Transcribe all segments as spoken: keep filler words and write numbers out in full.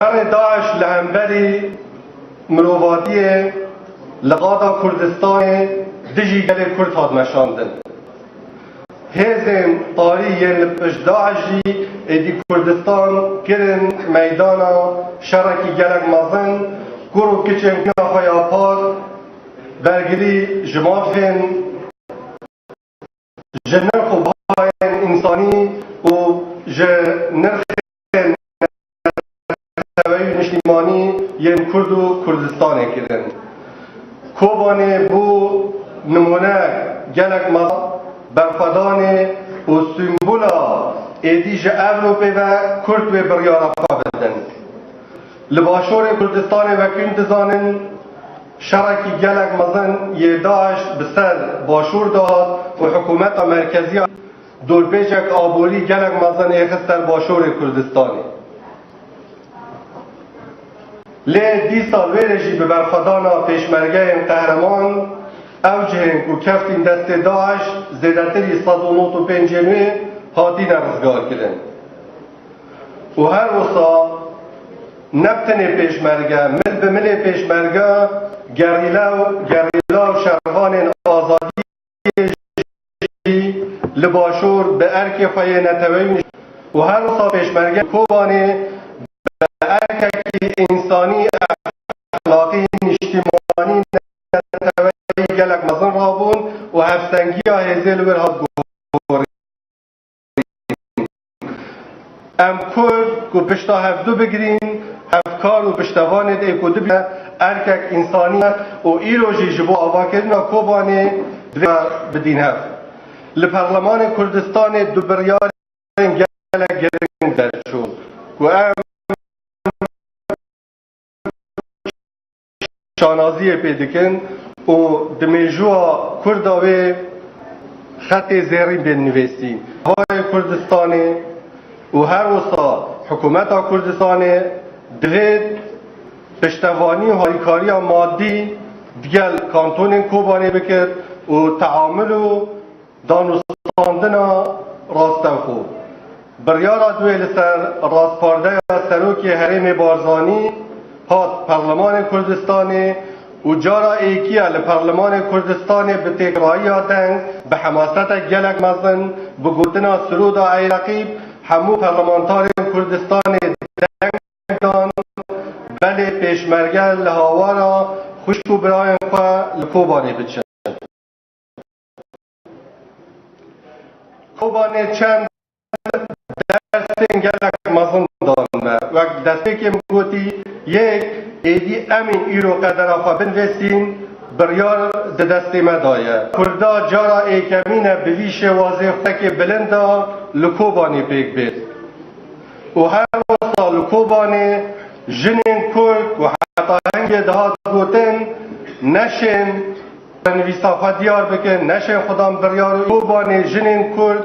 Şerê DAIŞ li hemberî mirovatiyê li qada Kurdistanê dijî gelê Kurd hat meşandin. Hêzên tarî yên li pişt DAIŞ jî êdî Kurdistan kirin meydana şerekî gelek mezin, kur û kiçên xwe ya pak, bergirî ji mafên, ji nirx û bihayên însanî û ji nirxên neteweyî û niştîmanî yên Kurd û Kurdistanê kirin. Kobanê bû nimûne gelek mezin berxwedanê û sîmbola êdî ji Ewropê ve Kurd wê biryara xwe bidin. Li Başûrê Kurdistanê wekî hûn dizanin, şerekî gelek mezin yê DAIŞ bi ser Başûr de hat û hikûmeta merkezî ya dorpêçek aborî gelek mezin êxist ser Başûrê Kurdistanê. Lê dîsa wêrê jî bi berxwedana pêşmergeyên qehreman, ew cihên ku keftîn destê DAIŞ zêdetirî sed û nod û pêncên wê hatine rizgarkirin. Û her wisa ne bi tenê pêşmerge, mil bi milê pêşmerge, gerîla û, gerîla û şervanên azadiyê jî li Başûr bi erkê xwe yê neteweyî û her wisa pêşmerge Kobanê bi erkekî însanî, exlaqî, niştîmanî, neteweyî gelek mezin rabûn û hevsengiya hêzê li wir hat guhorîn. Em Kurd ku pişta hevdu bigirîn, hevkar û piştevanê dê ku dibe erkek însanî ye û îro jî ji bo avakirina Kobanê divê bidîn hev. Li Perlemanê Kurdistanê du biryarên gelek giring derçûn ku em şanaziyê pê dikin û di mêjûya Kurda wê xetê zêrîn bên nivîsîn. Havayê Kurdistanê û her wisa hikûmeta Kurdistanê divê piştevanî û harîkariya madî digel kantonên Kobanê bikir û teamul û danûstandina rastewxo. Biryara duê li ser rastpardeya Serokê Herêmê Barzanî hat Perlemanê Kurdistanê û cara êkiya li Perlemanê Kurdistanê bi têkirayiya deng, bi hemasetek gelek mezin, bi gotina Siroda Ey Reqîb hemû perlemantarên Kurdistanê deng dan, belê pêşmerge li hawara xwişk û birayên xwe li Kobanê biçin. Kobanê çend dersên gelek mezin dan me. Wek destpêkê min gotî, yek, êdî em ên îro qedera xwe binivîsîn, biryar di destê me de ye. Kurda cara êkemîn e bi vî şêwazê xwekê bilind de li Kobanê pêk bêt. Û her wisa li Kobanê jinên Kurd ku heta hingê dihat gotin, neşên nivîsa xwe diyar bikin, neşên xudan biryar û Kobanê jinên Kurd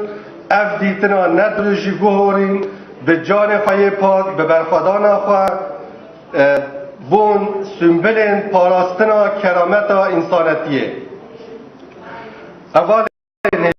ev dîtina ne dirû jî guhorîn, bi canê xwe yê pak, bi berxwedana xwe, e, bûn sîmbolên parastina kerameta însanetiyê. Hevalên